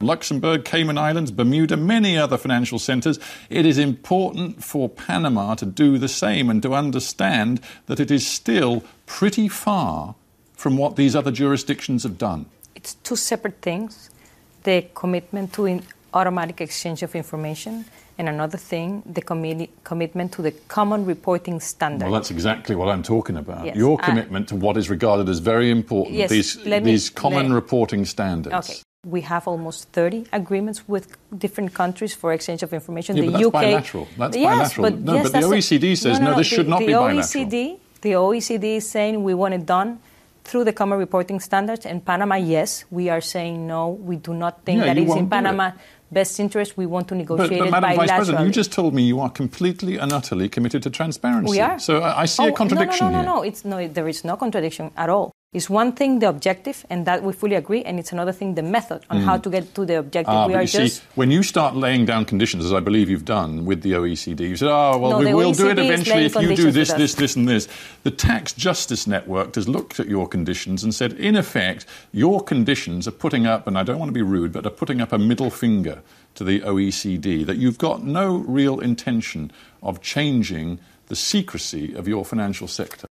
Luxembourg, Cayman Islands, Bermuda, many other financial centres. It is important for Panama to do the same and to understand that it is still pretty far from what these other jurisdictions have done. It's two separate things. The commitment to automatic exchange of information, and another thing, the commitment to the common reporting standard. Well, that's exactly what I'm talking about. Yes. Your commitment to what is regarded as very important, yes, these common reporting standards. Okay. We have almost 30 agreements with different countries for exchange of information. Yeah, the but that's UK, bilateral. That's yes, bilateral. But the OECD says, this should not be bilateral. The OECD is saying we want it done through the common reporting standards. And Panama, yes, we are saying no, we do not think that it's in Panama's best interest. We want to negotiate but it Madam bilaterally. Vice President, you just told me you are completely and utterly committed to transparency. We are. So I see a contradiction here. No, there is no contradiction at all. It's one thing, the objective, and that we fully agree, and it's another thing, the method on how to get to the objective. We are see, when you start laying down conditions, as I believe you've done with the OECD, you said, we will do it eventually if you do this, this, and this. The Tax Justice Network has looked at your conditions and said, in effect, your conditions are putting up, and I don't want to be rude, but are putting up a middle finger to the OECD, that you've got no real intention of changing the secrecy of your financial sector.